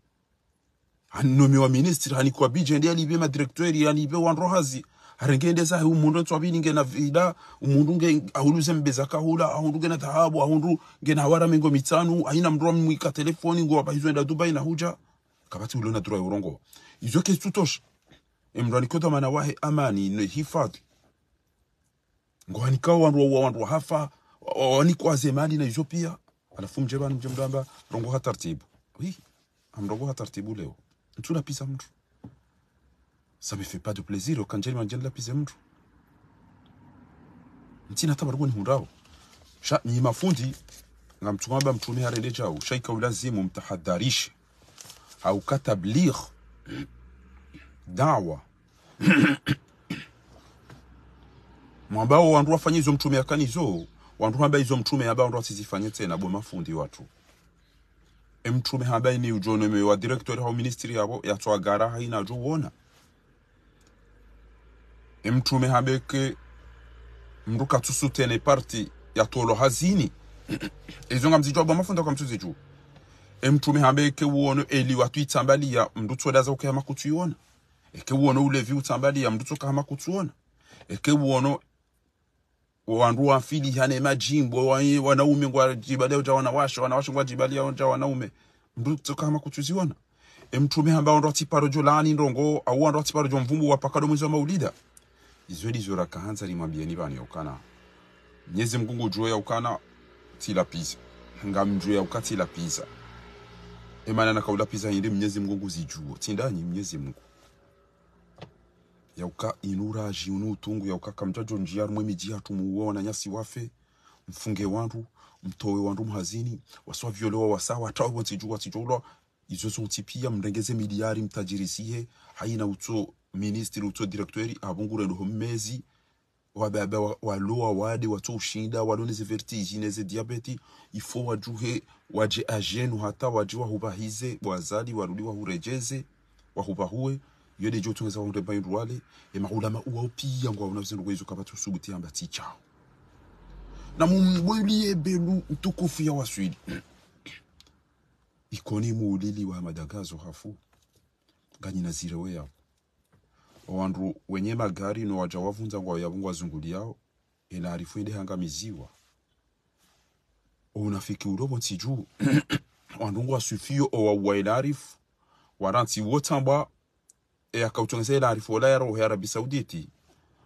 Hanomiwa ministri, hanikwa budget, yende yalipve madirecteur, yalipve wandru hazi. Harenge ende zahe, umundru ntswa pvili ngena villa, umundru nge ahundru ze mbeza kahula, ahundru ngena dhahabu, ahundru ngena hawara mengo mitsanu, haina mndru amwika telefoni, ngo wapva hizo enda Dubai na hudja. Kapvatsi ulo na droit ya urongoa. Izo kazitsutosha. Emndru anikao dhwamana wahe amani, ne hifadhwi. Ngo wanikao wandru wa, wa, wandru wahafa, wa, wa, wanikao ze mali na izo pia. Halafu mdje pvanu mdje mndru amba, rongoa ha tartibu. Oui, amrongoa ha tartibu leo. Ntsu lapviza mndru. Ça me fait pas de plaisir, ukandjeli mandjeli lapvize mndru. Ntsina tabaruku ni hundrao. Sha, nyi mafundi, ngamtsuka amba mtrume harende djau. Sha ika ulazimu mtahadharishe. Hauka tabligh. Da'wa. Mwambao wandru wafanye izo mtrume hakana izo, wandru hamba izo mtrume hamba wandru wasizifanye tsena, bo mafundi watru. Emtrume hamba ini udjo nome wa directeur hau ministre yapvo, yatso agara haina djo uona. Emtrume hamba eke mndru katsu soutenir parti yatolwa hazini. Izo ngamzidjuao bo mafundi, kamtsuzidjua. Emtrume hamba eke uono eli watru itsambaliya, mndru tsodaza uke hama kutsuiona. Eke uono ulevi utsambaliya, mndru tsoka hama kutsuona. Eke uono wandru wafilihane madjimbo, wa, wanaume ngwadjibaliya udja wanawashe, wanawashe ngwadjibaliya udja wanaume. Mndru tsoka hama kutsuziona. Emtrume hamba wandru watsiparo djo laani ndrongoo, au wandru watsiparo djo mvumbuwa paka ndo mwezi wa maulida. Izo ndizo rakahandza rimwambiyeni pvanu yaukana. Mnyezi Mngu ngudjuo yaukana tsilapviza. Ngamdjuo yauka tsilapviza. Emana nakaulapviza hindri Mnyezi Mngu nguzidjuo. Tsi ndanyi Mnyezi Mngu. Yauka inu radji, unu utungu, yauka kamdjadjo ndjia harumwa emidji yahatru muwe wananyasi wafe, mfunge wandru, mtowe wandru mhazini, wasi waviolewa wasa, watrawe pvo ntsi dju, watsidjo ulwa, izo zontsi pia, mrenge ze miliari, mtadjirisihe, haina utso ministre, utso directeur, apvo ngurendo ho mmezi, wababa wa, walo wawade, watso ushinda, walo neze vertige, neze diabète, il faut wadjuhe, wadje à genoux hata, wadje wahupvahize, wazali, warudi wahuredjeze, wahupvahuwe, iyo ndedjo utsongeza wahundre mba indru wale, emaulama uwao pia ngwaona zindru kwezo kapvatsi usubuti amba tsi djao. Na mumwuliye Belu mtukufu yawaswili. Ikoni muulili wa madagazo hafu. Nganyina zirewe yapvo. Owandru wenye magari no wadja wavundza ngwao yapvo ngwazunguliyao, elaarifu ende hangamiziwa. Ounafiki ulo pvo ntsi dju. Wandru ngwaswifiyo owauwa elaarifu. Warantsi wotsambwa, eyakautsongeza elaarifu ola yaroho ya Arabie Saoudite.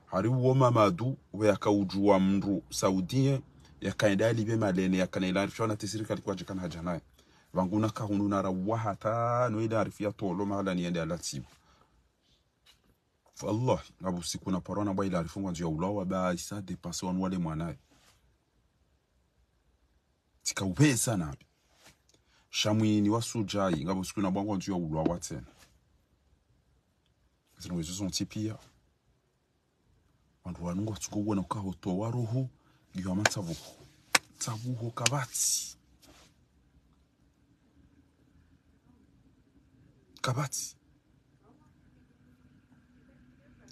Hari uwo Mamadu, we yakaudjuwa mndru Saoudien, yakaenda yalipve malene, yakana elaarifu, shawana te sirikali kwadjikana hadja naye. Pvangu naka hunu narauwa hata, no elaarifu yatolwa mahala ni yende alatsiwa. Wallahi, ngapvo siku naparwa nambwa elaarifu ngwandzo yaulawa ba isa dépasser wanu wale mwanaye. Tsika upvesa nabi. Sha mwinyi wa sudjayi, ngapvo siku nambwa ngwandzo yaulawa tsena. Zinu wezo zontsi pia. Wandru wanu ngwatsuko uwona uka hotowa roho, ngiyo ama ntsavuho. Ntsavuho kapvatsi. Kapvatsi.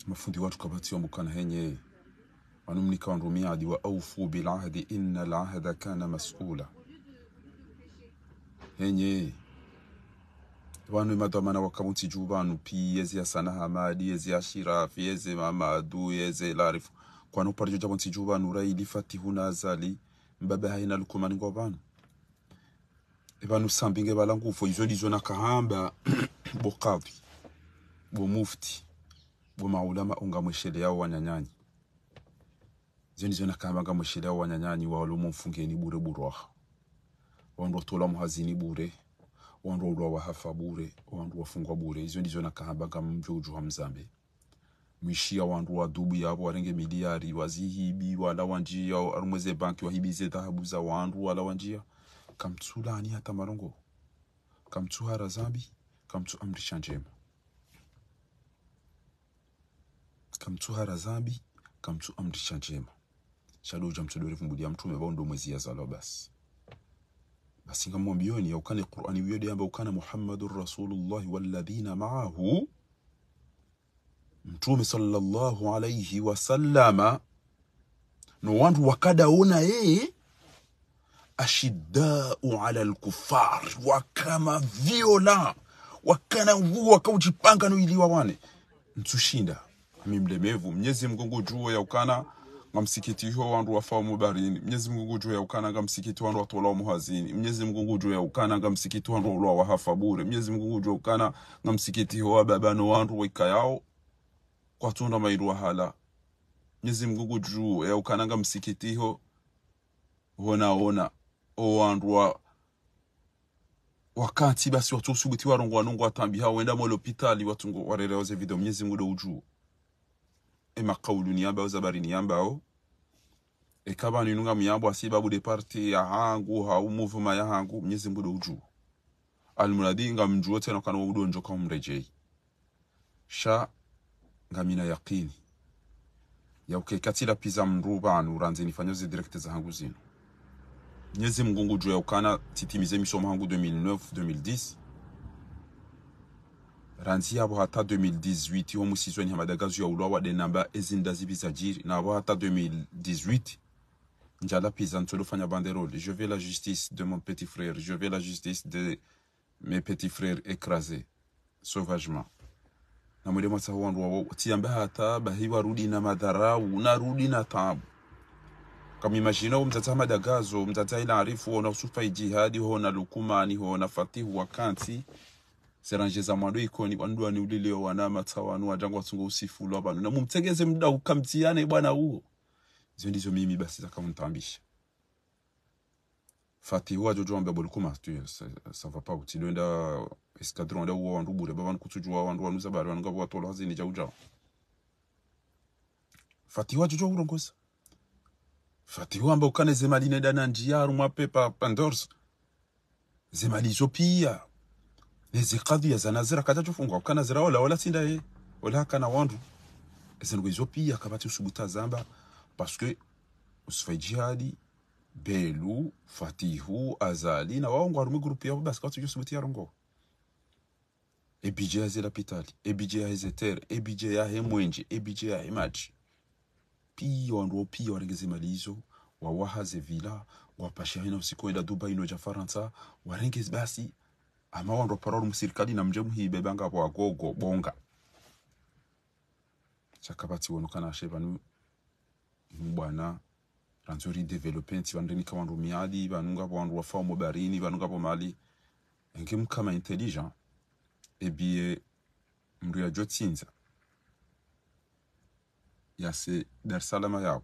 Mafundi watru kapvatsi wambukana henye. Wanu mnika wandru miadi wa أوفوا بالعهد إن العهد كان مسؤولا. Henye. Wanu emadhwamana waka pvo ntsi dju pvanu, pi yeze Hassan Hamadi, yeze Ashirafi, yeze Mamadu, yeze Larifu. Kwanu paridjo dja pvo ntsi dju pvanu, Raili, Fatihu na Azali, mbaba haina Lukumani ngwao pvanu. Epvanu Sambi nge pvala ngufo, izo ndizo nakahamba, bo kadhi, bo mufti, bo maulama, ngamwesheleyao wananyanyu. Izo ndizo nakahamba ngamwesheleyao wananyanyu, walo mfungeni bure burwaha. Wandru watolwa mhazini bure, wandru waulwa wahafa bure, wandru wafungwa bure. Izo ndizo nakahamba ngamdjo udjuha mzambe. Mwishiya wandru wadubu yapvo warenge miliari, wazihibi, wala wandjiya, harumwa ze banki wahibi ze dhahabu za wandru, wala wandjiya. Kamtsulaani hata marongo. Kamtsuhara zambi, kamtsuamrisha ndjema. Kamtsuhara zambi, kamtsuamrisha ndjema. Sha ndo udja mtsodo revumbuliya mtrume pvao ndo mwezi yazalwa basi. Basi ngamwambiyoni yaukana Qur'ani wiyo nde yamba ukana محمد رسول الله والذين معه. Mtrume صلى الله عليه وسلم, no wandru wakadaona yeye, أشداء على الكفار, wakana violent, wakana ngu, wakaudjipanga no ili wawane. Ntsushinda. Mi mlemevu. Mnyezi Mngu ngudjuo ya ukana ngamsikitiho wandru wafao mbaharini. Mnyezi Mngu ngudjuo ya ukana ngamsikitiho wandru watolwao mhazini. Mnyezi Mngu ngudjuo ya ukana ngamsikitiho wandru waulwao wahafa bure. Mnyezi Mngu ngudjuo ya ukana ngamsikitiho wababa no wandru waikayao kwatsunda mairi wahala. Mnyezi Mngu ngudjuo ya ukana ngamsikitiho hona hona o wandru wa wakantsi basi watsu usubuti warongoa nongo watambiha wenda mo lopitali watsungo warelewa ze video. Mnyezi Mngu ndo udjuo. E makaulu niyambao, ze habari niyambao, eka pvanu inu ngamyambao hasibabu de parti yahangu hau mouvement yahangu, Mnyezi Mngu ndo udjuo. Almuradi ngamdjuo tsena ukana wo udondjo ka umredjei. Sha ngamina yakini ya uka eka tsilapviza mndru pvanu randzi nifanyao ze direct zahangu zinu. Mnyezi Mngu ngudjuo ya ukana tsitimize misomo hangu deux mille neuf, deux mille dix. Randzi yapvo hata deux mille dix-huit, ho musizoni ha madagazo ya ulwawa de namba ezi nda zipvi zadjiri. Na pvo hata deux mille dix-huit, ndjalapviza ntsolo fanya banderole: Je veux la justice de mon petit frère, je veux la justice de mes petits frères écrasés sauvagement. Na mwende mwatsaho wandru wawo, tsiyamba hata bahi warudi na madharau, na rudi na taabu. Kamimajina o mdzadze Ahmada Gazo, o mdzadze Aila Arifu, hona Usufa Idjihadi, hona Lukumani, hona Fatihu wakantsi, ze randje za mwando Ikoni, wandru wani ulileo wana matsa wanu, wadja ngwatsungo usifulwa pvanu. Na mumtsengeze mda ukamtsiyane bwana uwo. Izo ndizo mimi basi zaka untambisha. Fatihu wadjo djo wamba bo Lukuma, tu, ça, ça va pas, utsi lwenda escadron nda uwo wandru bure, ba pvanu kutsudjuwa wandru wanu ze habari, wanu ngapvo watolwa hazini djau djau. Fatihu wadjo djo urongoza. Fatihu wamba ukana ze mali nenda na ndjiya harumwa pepa Pandors. Ze mali izo piya. Ne ze kadhiya za Nazira kadja djo fungwa, ukana Nazira ola, ola tsi ndaye, ola hakana wandru. Eze ndrongoo izo piya kapvatsi usubuti zamba, parce que Usufa Idjihadi, Belu, Fatihu, Azali, na wao ngwa harumwa groupe yapvo basi kwatsu usubuti yarongoa. E budget ya ze lapitali, e budget ya he ze terre, e budget ya he mwenje, e budget ya he madji. Piya wandru wao piya warenge ze mali izo, wawaha ze villa, wapasha hena usiku wenda Dubai no dja Farantsa, warenge ze basi, ama wandru wapara harumwa sirikali na mdje muhibe ba ngapvo wagogo bonga. Sha kapvatsi wono kana she pvanu, inu bwana, randzi ri développer ntsi, pvanu rinika wandru miadi, pvanu ngapvo wandru wafao mbaharini, pvanu ngapvo mali. Enge mkama intelligent, ebiye mndru yadjo tsindza, yase Dar es Salaam yapvo,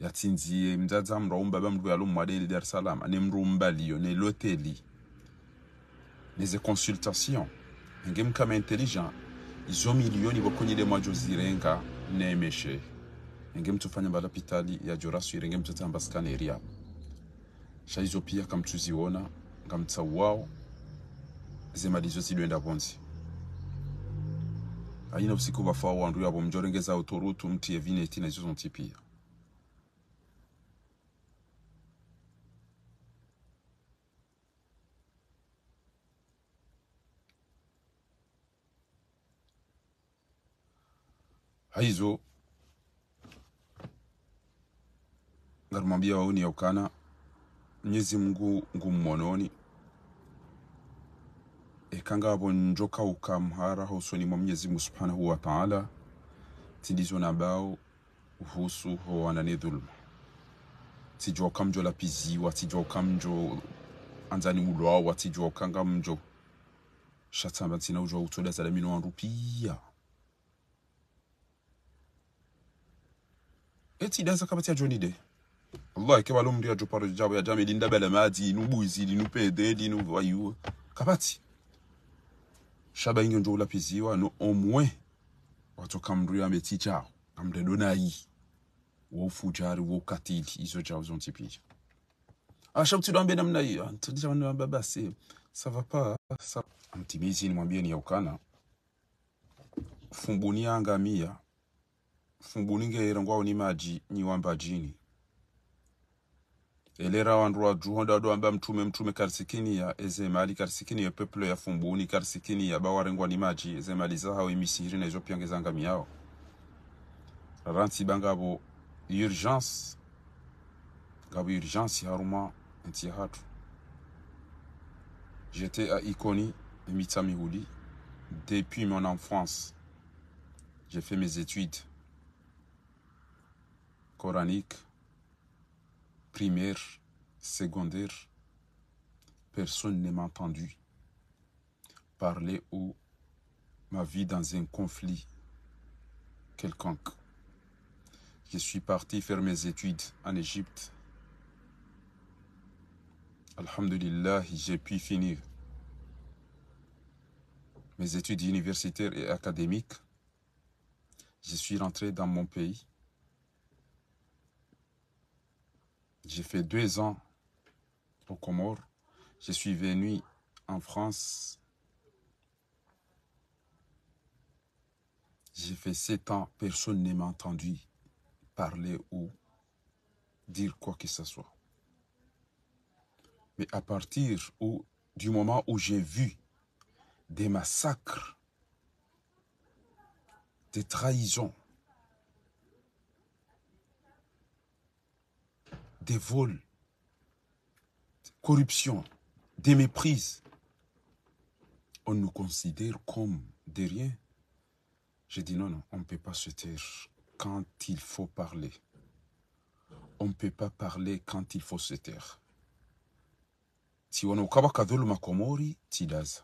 yatsindziye mdzadze mndru au mbaba mndru yalo mwade ili Dar es Salaam, ne mndru mbaliyo, ne loteli, ne ze consultation. Enge mkama intelligent, izo milioni pvo konyile mwadjo zirenga, ne meshe. Enge mtsufanya mba lapitali yadjo raswiri, enge mtsutamba scanner yapvo. Sha izo piya kamtsuziona, ngamtsauwao, ze mali izo zilwenda pvondze. Haina usiku pvafao wandru yapvo mdjo rengeza autoroute, mtriye vignette na izo zontsi piya. Haizo, ngarimwambia wauni ya ukana, Mnyezi Mngu ngumwononi. Eka ngapvo ndjo kauka mhara hosoni mwa Mnyezi Mngu Subhanahu wa Ta'ala, tsi ndizo nambao uhusu ho wana ne dhulma. Tsidjuwa uka mdjo lapviziwa, tsidjuwa uka mdjo andzani ulwawa, tsidjuwa uka ngamdjo. Sha tsamba ntsina udjuwa utsoda zala mino wandru piya. Etsi daza kapvatsi ya djoni de. Allah, eke pvalo mndru yadjo paro djabo ya djame linda bala madzi, linu bwizi, linu pede, linu vayu. Kapvatsi. Sha ba inge ndjo ulapviziwa, no omwe. Watsoka mndru yambe tsi djao, ngamdendo nayi. Wo ufudjari, wo ukatili, izo djao zontsi piya. Asha mtsindo ambe namna iyo, ntsidja wanu amba basi, ça va pas, ça. Mtimizi nimwambieni ya ukana. Fumbuni yangamiya, Fumbuni nge irengwao ni madji, nyi wa Mbadjini. Elera wandru wadjuho nda wado amba mtrume, mtrume karisikiniya, eze mali karisikiniya, peuple ya Fumbuni karisikiniya, ba warengwa ni madji, eze mali zahao, imisihiri na izo piya nge zangamiyao. Rarantsi ba ngapvo urgence, ngapvo urgence harumwa entsi yahatru. J'étais à Ikoni, emitsa mihuli, depuis mon enfance. J'ai fait mes études coraniques, primaire, secondaire. Personne ne m'a entendu parler ou m'a vu dans un conflit quelconque. Je suis parti faire mes études en Égypte. Alhamdulillah, j'ai pu finir mes études universitaires et académiques. Je suis rentré dans mon pays. J'ai fait deux ans aux Comores. Je suis venu en France. J'ai fait sept ans, personne ne m'a entendu parler ou dire quoi que ce soit. Mais à partir où, du moment où j'ai vu des massacres, des trahisons, des vols, des corruptions, des méprises, on nous considère comme des riens. J'ai dit non, non, on ne peut pas se taire quand il faut parler. On ne peut pas parler quand il faut se taire. Tsi wono ukaba kadhuluma Komori, tsi daza.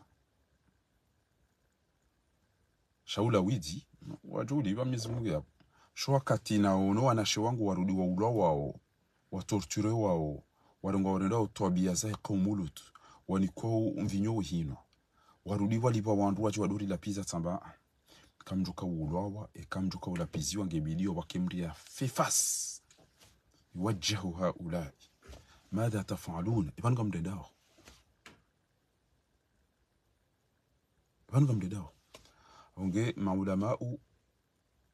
Sha ula widzi, wadjo ulipva Mwenyezi Mungu yapvo. Sho wakati naono wanashe wangu warudi waulwa wao, watorture wao, warengwa warenda utwabia za kaumu Lut, wanikwa umvinyo uhinwa. Warudi walipva wandru wadje wadori lapviza tsamba, kamdjuka ulwawa, e kamdjuka ulapviziwa nge bidiyo wake mria fefas. Wajjahu haulai. Madha tafalun? Ipvanu ngamdendao. Pvanu ngamdendao. Onge maulamau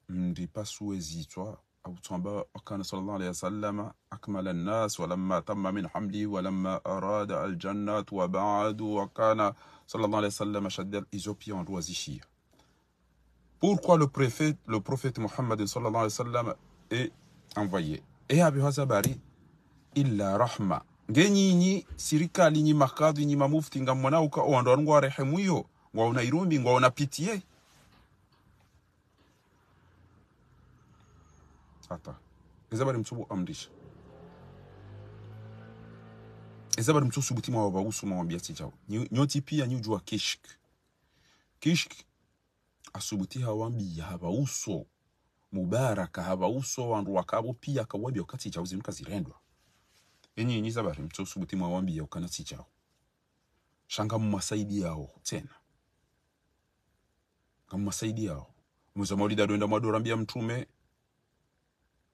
mndri pasuwe zitswa, au tsamba, وكان صلى الله عليه وسلم أكمل الناس ولما تم من حمله ولما أراد الجنة وبعد وكان صلى الله عليه وسلم شديد الإزوبي en roi zishia. Pourquoi le prophète, le prophète Muhammad صلى الله عليه وسلم est envoyé? E habi haza bari illa rahma. Nge nyinyi sirikali, nyi makadhi, nyi mamufti, ngamwona uka o wandru wanu ngwarehemu iyo, ngwaona irumbi, ngwaona pitié. Hata. Eza bari mtsubu amrisha. Eza bari mtsusubuti mwa waba uso mwawambia tsi djao. Nyi-, nyontsi pia nyi udjua Kishk. Kishk asubuti hawambia haba uso. Mubaraka haba uso wandru wakabo pia kawambia uka tsi djao zinu kazirendwa. Enyi, nyi za bari mtsusubuti mwawambia ukana tsi djao. Sha ngamwasaidiao tsena. Ngamwasaidiao. Mwezi wa maulida ado enda mwado rambia mtrume.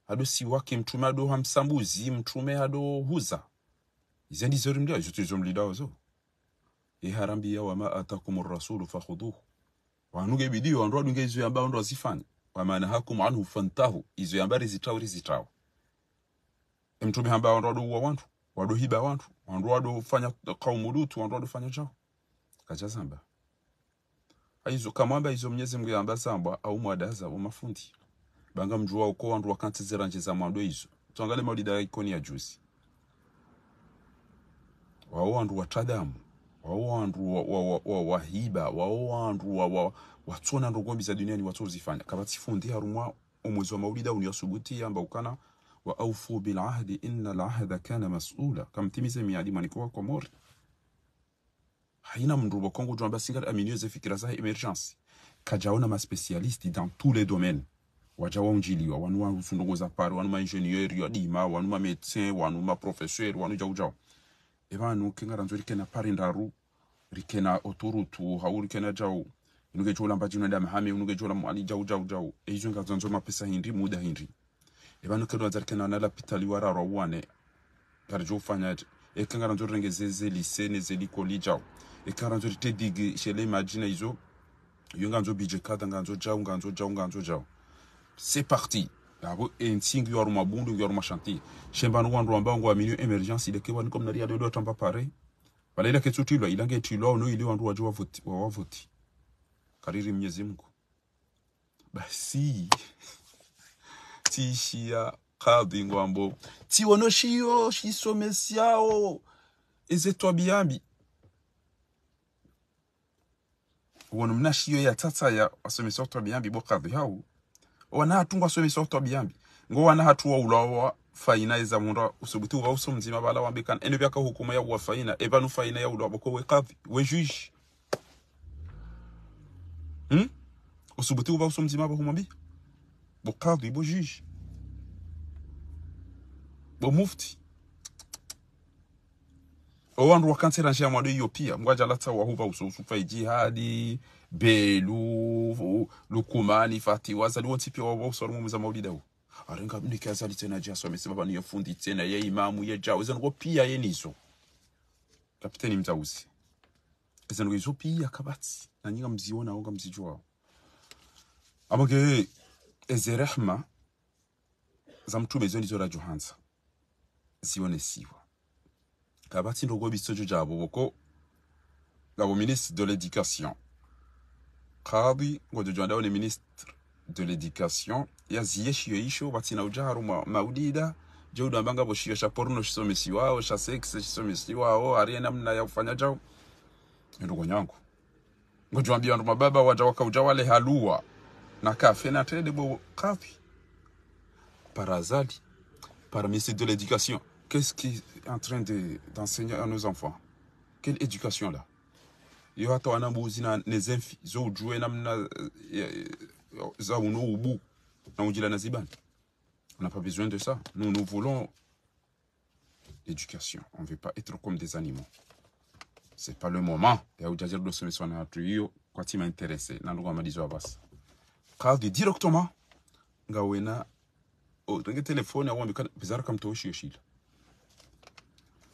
Ado siwaki mtrume, ado hamsambuzi mtrume, ado huza. Ize ndizo rimlidao, izo tsi izo mlidao zo. E harambia وما آتاكم الرسول فخذوه. Wanu nge bidiyo, wandru wadunge izo yamba wandru wazifanye. وما نهاكم عنه فانتهوا. Izo yamba rizitrao, rizitrao. E mtrume hamba wandru wado uwa wandru, wado hiba wandru, wandru wado fanya kaumu Lutu, wandru wado fanya djao. Kadja zamba. Haizo, kamwamba izo Mwenyezi Mungu yamba zambwa, au mwadaza, o mafundi. Ba ngamdjua uko wandru wakantsi zirandje za mwando izo. Twangalie maulida ya Ikoni ya juzi. Wao wandru wa tradamu. Wao wandru wa, wa, wa, wa, wa hiba. Wao wandru wa, wa, watsona ndrongoo mbi za duniani watso zifanya. Kapvatsi fundi harumwa o mwezi wa maulida unu yasubuti yamba ukana, وأوفوا بالعهد إن العهد كان مسؤولا. Kamtimize miadi mwaniko wa Komori. Haina mndru bo Kongo djwamba singari aminiyo ze fikira za émergence. Kadjaona ma spécialistes dans tous les domaines. Wadja waundjiliwa, wanu wahusu ndrongoo za pare, wanu ma ingénieurs ya dima, wanu ma médecins, wanu ma professeurs, wanu djau djau. E pvanu, ke ngarandzo rikena pare ndraru, rikena autoroute, hau rikena djau. Inu ngedjo lamba djina da Mahame, inu ngedjo la Mwali djau, djau, djau. E izo ngazandzo mapesa hindri, muda hindri. E pvanu kendo andzo rikena na lapitali wararu au wane. Ngaridjo ufanya dje. Eka ngarandzo rirenge ze, ze lycée, ne ze likoli djau. Eka ngarandzo rite digue, shele madjina izo. Iyo ngandzo budget kadha, ngandzo djau, ngandzo djau, ngandzo djau. C'est parti. Abo e ntsi ngiyo harumwa bundu, ngiyo harumwa chantier. She mbanu wandru wamba ngwaaminiyo émergence, ile ke pvanu komnari ya dodo tamba pare. Pvala ila ketsu trilwa, ila nge trilwa, ono ili wandru wadje wavoti, wa, wavoti. Kariri Mwenyezi Mungu. Basi. Tsishiya kadhi ngwambo. Tsiwono shiyo, shisomesiao. Eze twabia mbi. Wono mna shiyo ya tsatsa ya wasomesa twabia mbi bo kadhi hau. Wana hatru ngwasomesa twabiya mbi. Ngo wana hatru waulwa wa faina eza mhundra, usubuti uba uso mdzima bala wambe kana eno pvaka hukuma ya uwa faina, epvanu faina yaulwa pvoko we kadhi, we juge. Hmm? Usubuti uba uso mdzima pvo humwambi. Bo kadhi, bo juge. Bo mufti. O wandru wakantsi ra ndziya mwando iyo piya, ngwadjalatsa wahuba uso usufa ijihadi, belu, lukumani, fatiwa, zali wontsi piya wahuba uso rumumuza maulida wo. Arenga mnike azali tsena dja somese baba ni yo fundi tsena, ye imamu, ye djawo, eze ndrongo piya ye nizo. Kapiteni Mdzauzi. Eze ndrongo izo piya kapvatsi, na nyi ngamziona, ngamzidjuwa. Amage, eze rehma, za mtrume izo ndizo radjohandza zionesiwa. Kapvatsi ndrongo biso djo djapvo pvoko. Ngapvo ministre de l'éducation. Kadhi, ngodjo djo anda one ministre de l'éducation. Ya ziye shiyo isho, pvatsina udja harumwa maulida. Djo udo amba ngapvo shiyo sha porno shisomesiwao, sha sexe shisomesiwao, hari ye namna ya ufanya djao. Ndrongo nyangu. Ngodjo wambiya wandru mababa wadja waka udja wale haluwa na kafe na tende bo kadhi. Par Azali, par ministre de l'éducation. Qu'est-ce qui est en train de, d'enseigner à nos enfants? Quelle éducation là? Yo hata wana mbuzi na, ne zemfi, zo udjuwe namna, eh, eh, za uno ubu, na udjila na zibani. On n'a pas besoin de ça. Nous, nous voulons l'éducation. On veut pas être comme des animaux. C'est pas le moment. Ya udjadjiri do somesa wana hatru iyo, kwatsi ma intéressé, na ndrongo amadizo abasi. Kadhi directement, ngawena, o, renge téléphone, awambi kana, bizarre kam toshi yoshila.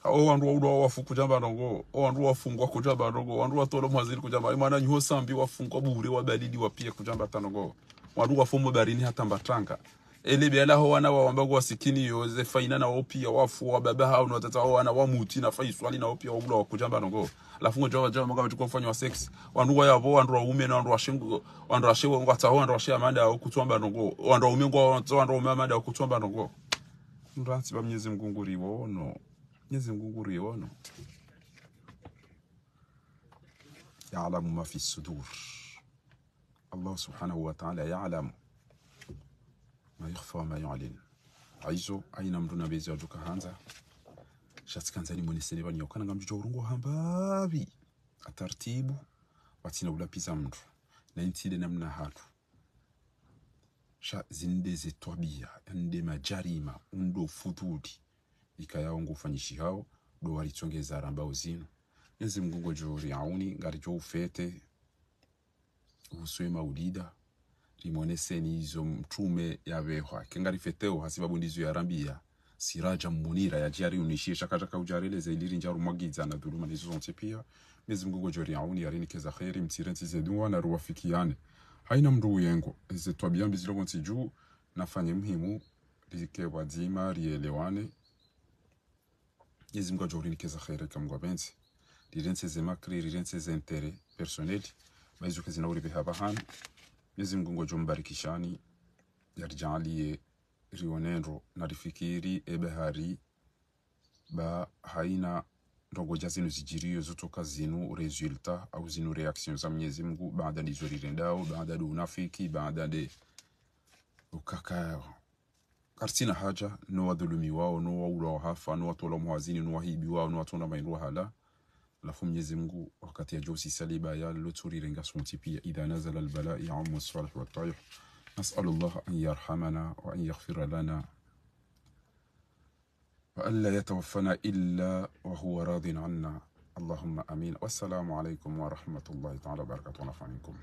Ha, o wandru waulwa wafu kudjamba ndrongo, o wandru wafungwa kudjamba ndrongo, wandru watolwa mwazini kudjamba, imana nyiho sambi wafungwa bure, wabalidi wapiya kudjamba hata ndrongo. Wandru wafungwa barini hata mbatanga. Ele bela ho wana wawamba ngwasikini yo, ze faina na wo piya wafu, wababa hao, no watata hao, wana wa muti na faiswali na wo piya waulwa wakudjamba ndrongo. Halafu ngodjo wadja wamba ngapvatsi kofanywa sexe. Wandru wayapvo, wandru waume na wandru washe ngo, wandru washe ngwatsaho, wandru washe amanda wo kutsuamba ndrongo. Wandru waume ngwatsaho, wandru waume amanda wo kutsuamba ndrongo. Mrantsi ba Mnyezi Mngu nguriwono. Mnyezi Mngu nguriwono. يعلم ما في الصدور. Allah subhanahu wa ta'ala يعلم ما يخفى وما يعلن. Hayizo, hayina mndru na bezi wadjoka handza. Sha tsikandza ni mweneseni pvanu yokana ngamdjudjuwa urongowa hamba pvi. Ha tartibu, pvatsina ulapviza mndru. Na intsi nde namna hatru. Sha zinde ze twabiya, nde madjarima, undo fudhuli. Ikaya wo ngufanyishihao, ndo waritsongeza ramba uzinu. Mnyezi Mngu ngodjo riauni, ngaridjo ufete, uhusu ye maulida, rimwoneseni izo mtrume yapvehwa. Ke ngarifeteo, hasibabu ndizo yarambiya. Siraja munira, yadje yariunishiye, shaka shaka udja releze, ili rindja rumwagiza na dhuluma nizo zontsi piya. Mnyezi Mngu ngodjo riauni, yarinike za kheri, mtsirentsi ze duwa, na ruwafikiyane. Hayina mndru uyengo, eze twabiya mbi zilo pvontsi dju, nafanye muhimu, rike pvwadzima, rielewane. Mnyezi Mngu ngodjo rinike za kheri ka Mngu apvendze. Rirentsi ze makri, rirentsi ze intérêt personnel. Ba izo kazina uripveha pvahanu. Mnyezi Mngu ngodjo mbarikishani. Yaridjaaliye rione ndro na rifikiri ebe hari. Ba hayina ndrongo dja zinu zidjiriyo zotoka zinu résultat au zinu réaction za Mnyezi Mngu. Baada ndizo rirendao, baada ndo unafiki, baada nde ukaka. Karitsina haja, no wadhulumiwao, no waulwa wahafa, no watolwa mwazini, no wahibiwao, no watrondwa maindru wahala. Halafu Mnyezi Mngu, wakati yadjo usisa liba ya lotsu rirenga sontsi piya, إذا نزل البلاء يعم الصالح والطالح. نسأل الله أن يرحمنا وأن يغفر لنا. وألا يتوفانا إلا وهو راض عنا. اللهم آمين. والسلام عليكم ورحمة الله تعالى وبركاته. ونفع منكم.